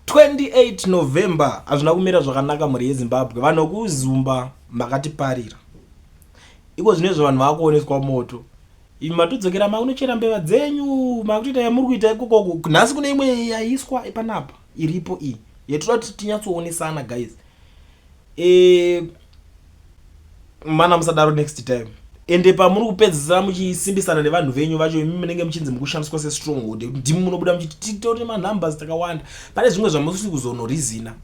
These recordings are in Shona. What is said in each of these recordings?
28 November hazvina kumira zvakanaka mhuri yeZimbabwe. Vanhu vekuzumba makatiparira. Iko zvino izvo vanhu vakuoneswa moto. Imi matodzokera makunochera mbeva dzenyu makutoita yamuri kuita ikoko. Nhasi kune imwe yaiswa panapa iripo iyi yatoda kuti tinyatsoonesana guys. E, mana musadaro next time ende pamuri kupedzisira muchisimbisana nevanhu venyu vacho imi munenge muchinzi mukushandiswa sestronghold ndimi munobuda muchiti titore manumbers takawanda pane zvimwe zvamusi kuzonorizina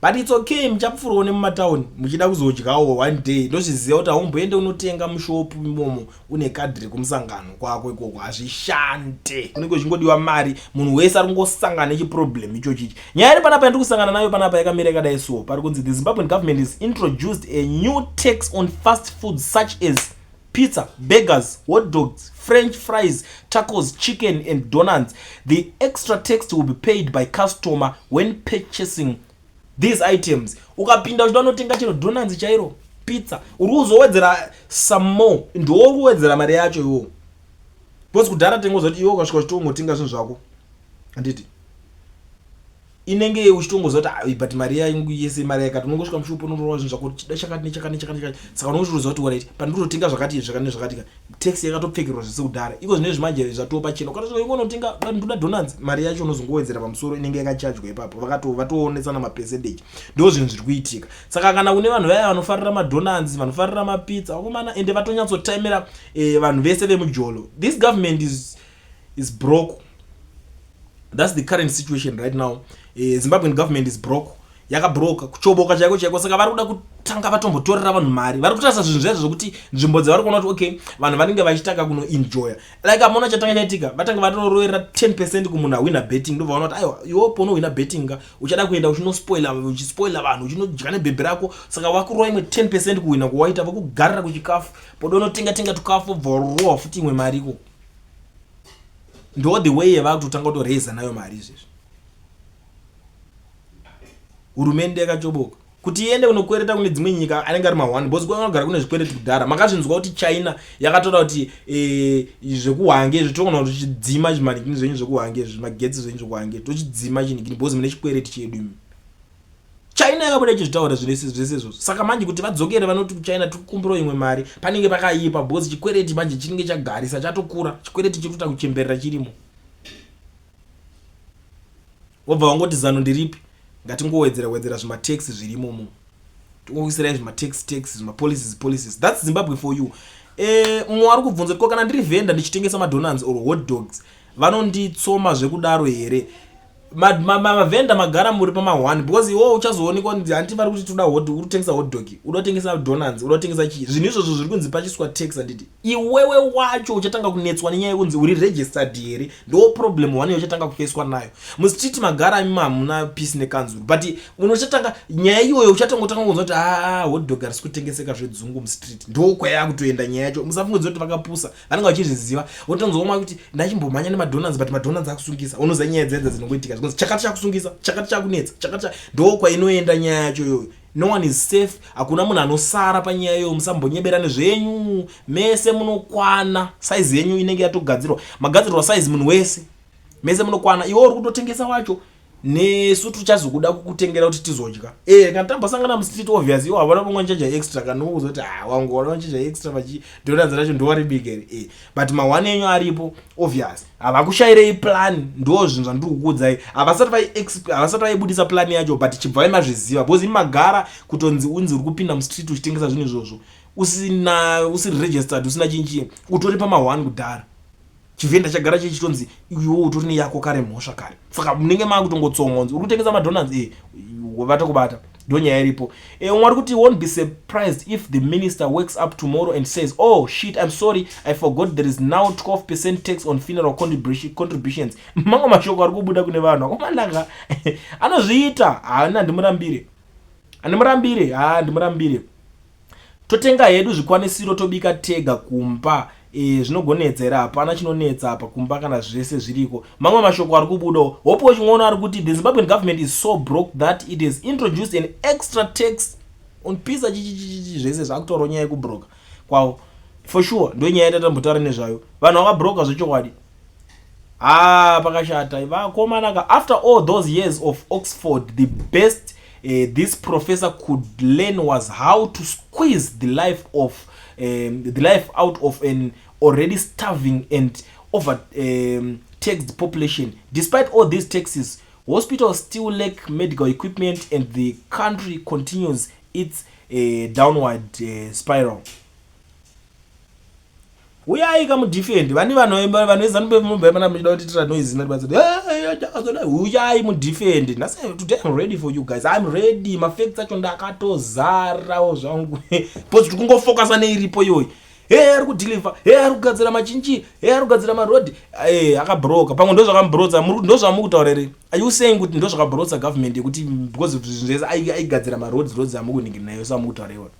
but its okay muchapfuurawo nemumatauni muchida kuzodyawo one day ndozviziva kuti haumboende unotenga mushopu imomo une kadhi rekumusangano kwako ikoko hazvishande kunenge uchingodiwa mari munhu wese ari kungosangana nechiproblem ichochi ichi nyaya iri panapa yandiri kusangana nayo panapa yakamira yakadai so pari kunzi the Zimbabwean government has introduced a new tax on fast food such as pizza, burgers, hot dogs, french fries, tacos, chicken and donuts. The extra tax will be paid by customer when purchasing these items. Ukapinda uchida unotenga chero donuts chairo, pizza, uri kuzowedzera some more, ndiwo kuwedzera mari yacho iwo. Because kudhara tengoza kuti iwe ukasvika uchitongotenga zvinhu zvako. Handiti? Inenge uchitongoziva kuti ah, but mari yangu yese mari yakati unongosvika mushopo unotora zvinhu zvako chida chakati nechakati nechakati nechakati saka unongotoziva kuti alright pandinototenga zvakati zvakati nezvakati ka tax yakatopfekerwa zvese kudhara iko zvinezvi manje zvatoo pachena ukatosvika ingonotenga ndoda donuts mari yacho unozongowedzera pamusoro inenge yakachajwa ipapo vakato vatoonesana mapercentage ndo zvinhu zviri kuitika saka kana kune vanhu vaya vanofarira madonuts vanofarira mapizza vakomana ende vatonyatsotaimira eh, vanhu vese vemujolo. This government is broke. That's the current situation right now. Zimbabwean government is broke, yakabroka kuchoboka chaiko chaiko. Saka vari kuda kutanga vatombotorera vanhu mari. Vari kutarisa zvinhu zvaizvo zvokuti nzvimbo dzavari kuona kuti okay, vanhu vanenge vachitanga kunoenjoya like amona chatanga chaitika, vatanga vatoroverera 10% kumunhu ahwina betting. Ndobva vaona kuti aiwa, iwo paunohwina betting ka uchada kuenda uchinospoila, uchispoila vanhu, uchinodya nebhebhi rako. Saka vakurova imwe 10% kuhwina kuwaita, vokugarira kuchikafu poda unotenga tenga tukafu, obva warohwa futi imwe mari ikoko. Ndo the way yavakutotanga kutoreza nayo mari izvezvi. Hurumende yakachoboka kuti iende kunokwereta kune dzimwe nyika anenge ari ma1 because kwanogara kune zvikwereti kudhara. Makazvinzwa kuti China yakatora kuti zvekuhwange izvi togona kuti chidzima zvimanikini zvenyu zvekuhwange izvi, zvimagetsi zvenyu zvekuhwange tochidzima chinikini because mune chikwereti chedu imi. China yakabuda ichizvitaura zvese zvese izvozvo. Saka manje kuti vadzokere vanoti kuChina tikukumbirawo imwe mari, panenge pakaipa because chikwereti manje chinenge chagarisa, chatokura chikwereti chiri kuita kuchemberera chirimo. Wobva wangoti zano ndiripi? Ngatingowedzera wedzera zvimatax zvirimomo, tingokuisirai zvimatax tax, zvimapolicies policies. That's Zimbabwe for you. Mumwe wari kubvunza kuti ko kana ndiri vendor ndichitengesa madonuts or hot dogs vanonditsoma zvekudaro here? Mavhenda magara muri pama1 because iwo uchazoonekwa kunzi hanti vari kuti toda hot, uri kutengesa hot dog, uda kutengesa donuts, uda kutengesa chii, zvinhu izvozvo zviri kunzi pachiswa tax handiti iwewe wacho uchatanga kunetswa nenyaya yekunzi uri registered here? Ndo problem one yauchatanga kufeswa nayo mustreet. Magara imi hamuna peace nekanzuru, but unochatanga nyaya iyoyo uchatongotanga kunzwa kuti aa, hot dog harisi kutengeseka zvedzungu mustreet. Ndo kwayakutoenda nyaya yacho. Musafungidza kuti vakapusa, vanenge vachizviziva. Wotonzwa kuti ndachimbomhanya nemadonuts but madonuts akusungisa. Unoziva nyaya dzedza dzinongoitika zvikonzi chakati chakusungisa, chakati chakunetsa, chakati ndo kwainoenda nyaya yacho iyoyo. No one is safe, hakuna munhu anosara panyaya iyoyo. Musambonyeberane zvenyu, mese munokwana. Saizi yenyu inenge yatogadzirwa, magadzirwa saizi munhu wese, mese munokwana. Iwe uri kutotengesa wacho nesu tichazokuda kukutengera kuti tizodya. Kana tambosangana mustreet, obvious iwo havana vamwe chaja extra kana ukuzoti ah, wangu wana chaja extra pachi donuts racho ndowaribika here? But mahwani enyu aripo, obvious havakushayirei plan. Ndo zvinhu zvandiri kukuudzai, havasati vaibudisa plan yacho, but chibvai mazviziva because imi magara kutonzi unzi uri kupinda mustreet uchitengesa zvinhu izvozvo usina, usiri registered, usina chinchi, utori pama1 kudhara. Chivhenda chagara chichitonzi iwe utori neyako kare mhosva kare. Saka munenge maakutongotsomwa unzi uri kutengesa madonuts, vatokubata. Ndo nyaya iripo. Umwe ari kuti won't be surprised if the minister wakes up tomorrow and says, "Oh shit, I'm sorry, I forgot there is now 12% tax on funeral contributions." Mamwe mashoko ari kubuda kune vanhu akomanaka anozviita. Haana, handimurambire, handimurambire, ha, handimurambire. Totenga hedu zvikwanisiro tobika tega kumba. Zvinogonetsa here? Hapana chinonetsa apa kumba kana zvese zviriko. Mamwe mashoko ari kubudawo, Hope Ching'ono ari kuti the Zimbabwean government is so broke that it has introduced an extra tax on pizza chichichichi zvese zvakutaurwa. Nyaya yekubroka kwavo for sure ndo nyaya yatatambotaura nezvayo. Vanhu vakabroka zvechokwadi. Ah, pakashata vakomana ka. After all those years of Oxford, the best this professor could learn was how to squeeze the life out of an already starving and over taxed population. Despite all these taxes, hospitals still lack medical equipment and the country continues its downward spiral. Uyai kamudefend vani vanhu vanhu veZANU PF, mubva muchida kutiitira noise natibatsira. Uyai mudefend. Nhasi, today I'm ready for you guys, I'm ready. Mafacts acho ndakatozarawo zvangu because tiri kungofocusa neiripo iyoyi. He, ari kudeliver, he, ari kugadzira machinchi, he, ari kugadzira marodhi akabroka. Pamwe ndo zvakambrotsa, ndo zvamukutaura here? Are you saying kuti ndo zvakabrotsa government yekuti because zvinhu zvese aigadzira maroads, roads amukuningiri nayo samukutaura iwona?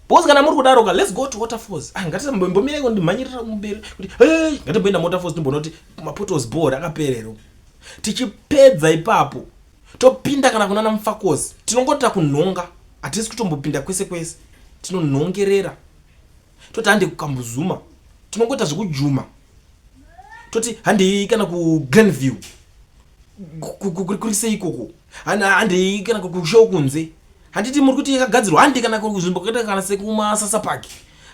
Because kana muri kudaroka, let's go to Waterfalls. Ah, ngatimbomira ndimhanyirira mumberi kuti hey, ngatimboenda Waterfalls, timboona kuti mapotholes board akapera. Tichipedza ipapo, topinda kana kunana Mufakose. Tinongota kunhonga, hatisi kutombopinda kwese kwese, tinonhongerera. Toti hande kuKambuzuma, tinongoita zvekujuma. Toti handei kana kuGlenview, kuri sei ikoko? Handei kana kushow kunze. Handiti muri kuti yakagadzirwa? Handi kana kunzvimbo kwakaita kana sekuMasasa Park,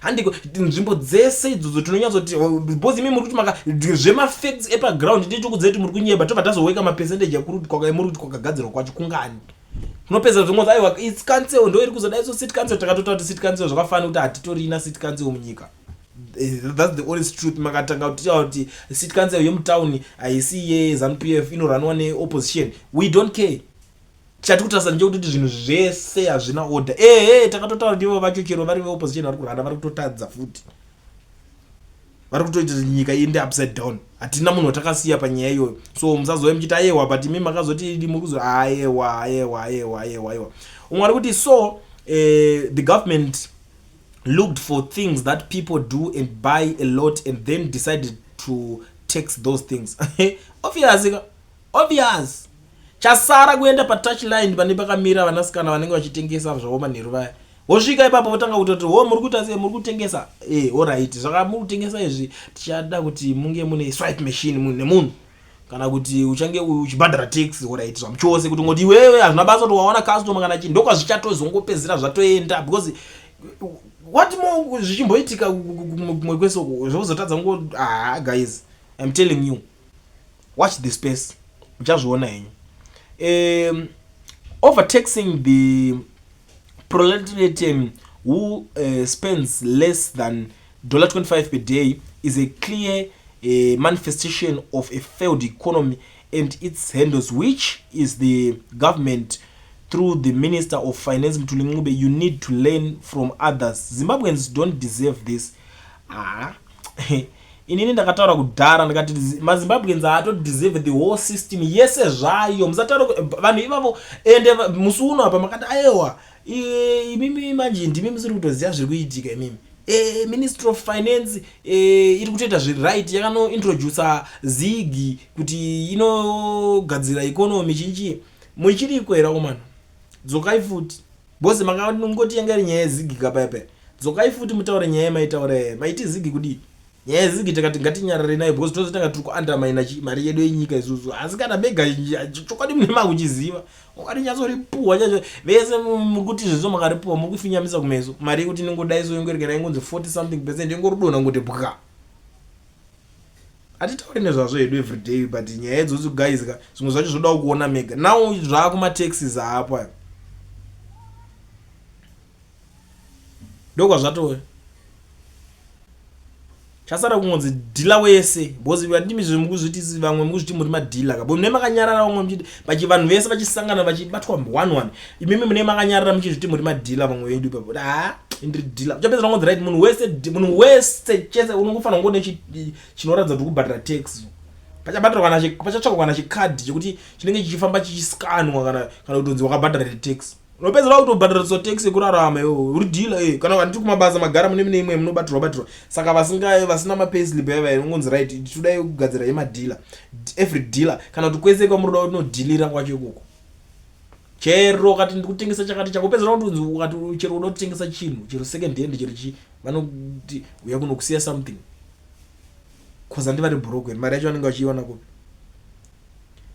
handi nzvimbo dzese idzodzo tinonyatsoti, because imi muri kuti maka zvemafacts epaground ndechokudza kuti muri kunyeba. Tobva tazoweka mapercentage ekuri kuti muri kuti kwakagadzirwa kwacho kungani. Unopedza zvongozi, aiwa, its council ndo iri kuzodai. So city council, takatotaura kuti city council zvakafanira kuti hatitorina city council munyika. That's the honest truth. Makatanga kutitaura kuti city council yemutauni haisi yeZANU PF, inoranwa neopposition, we don't care. Chati kutarisa ndechekuti zvinhu zvese hazvina order. Ehe, takatotaura ndivo vacho, chero vari veopposition vari kurana, vari kutotadza futi, vari kutoita nyika iende upside down. Hatina munhu watakasiya panyaya iyoyo, so musazove muchiti ayewa, but imi makazoti muri kuzo. Ayewa, ayewa, ayewa, ayewa, ayewa. Umwe ari kuti, so the government looked for things that people do and buy a lot and then decided to tax those things. Obvious ka, obvious. Chasara kuenda patouch line pane pakamira vanasikana vanenge vachitengesa zvavo manheru vaya. Wosvika ipapo, votanga kutoti, "Ho, muri kuita sei? Muri kutengesa alright, zvaka muri kutengesa izvi, tichada kuti munge mune swipe machine munhu nemunhu, kana kuti uchange uchibhadhara tax." Alright, zvamuchose kuti ngoti iwewe hazvina basa kuti wawana customer kana chii. Ndokwazvichatozongopedzera zvatoenda, because what more zvichimboitika kumwe kwese uko zvozotadza ngo. Ah guys, I'm telling you, watch the space, muchazviona henyu. Overtaxing the proletariat who spends less than $25 per day is a clear manifestation of a failed economy and its handles, which is the government through the Minister of Finance, Mthuli Ncube. You need to learn from others. Zimbabweans don't deserve this. Ah, inini ndakataura kudhara, ndikati maZimbabweans haatodeserve the whole system yese zvayo. Musataura vanhu ivavo. Ende musi uno apa makati aiwa, imimi manje ndimi musiri kutoziva zviri kuitika imimi. Ministry of Finance iri kutoita zviri right, yakanointroduca ZiG kuti inogadzira economy chinchi. Muchiriko here akomana? Dzokai futi bhosi, makangoti yanga iri nyaya yeZiG kapayapaya. Dzokai futi mutaure nyaya yemaitaura yaya. Maiti ZiG kudii? Nyaya yeZiG takati ngatinyarare nayo because tozotanga tiri kuandamaina mari yedu yenyika isusu. Asi kana mega chokwadi mune makuchiziva, ukatinyatsoripihwa chacho vese muri kuti zvezvo makaripiwa, muri kufinyamisa kumeso mari yekuti inongodai so ingorekera ingonzi 40 something percent ingorodonha ngoti bwa. Hatitauri nezvazvo hedu everyday, but nyaya idzodzo guys ka, zvimwe zvacho zvodawo kuona mega. Now zvaakumataxes haapo ayo, ndokwazvatove. Chasara kungonzi dealer wese, because vandimi zve mukuzviti, vamwe mukuzviti muri madealer ka, mune makanyarara, vamwe muchiti vachi vanhu vese vachisangana vachibatwa one one, imimi mune makanyarara muchizviti muri madealer. Vamwe vedu ipapo, ha, ndiri dealer. Uchapedzera ngonzi right, munhu wese, munhu wese chese unongofanira kungo chinoratidza kuti kubhadhara tax. Pachabhadharwa kana pachatsvakwa kana chikadhi chekuti chinenge chichifamba chichiskanwa, kana kutonzi wakabhadhara tax. Unopedzera kutobhadhariswa tax yekurarama iwe uri dealer. Kana vanditi kumabasa magara mune imwe munobatirwa batirwa, saka vasinga vasina mapayslip yava inongonzi right, todai kugadzira yemadealer, every dealer, kana kuti kwese kwamuroda kunodhilira kwacho ikoko. Chero ukati ndikutengesa chakati chako, upedzera kutonzi ukati chero uda kutengesa chinhu, chero second hand, chero chii, vanoti uya kunokusiya something. Cause handi vari broke, mari yacho vanenge vachiiwana kupi?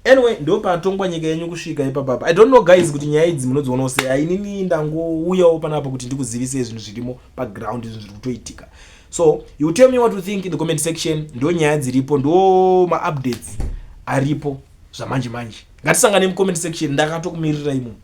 Anyway, ndo patongwa nyika yenyu kusvika ipapapa. I don't know, guys, kuti nyaya idzi munodzionawo sei. Ainini ndangouyawo panapa kuti ndikuzivisei zvinhu zvirimo paground, zvinhu zviri kutoitika. So you tell me what you think in the comment section. Ndo nyaya dziripo, ndo maupdates aripo zvamanje manje. Ngatisangane mucomment section, ndakatokumirira imomo.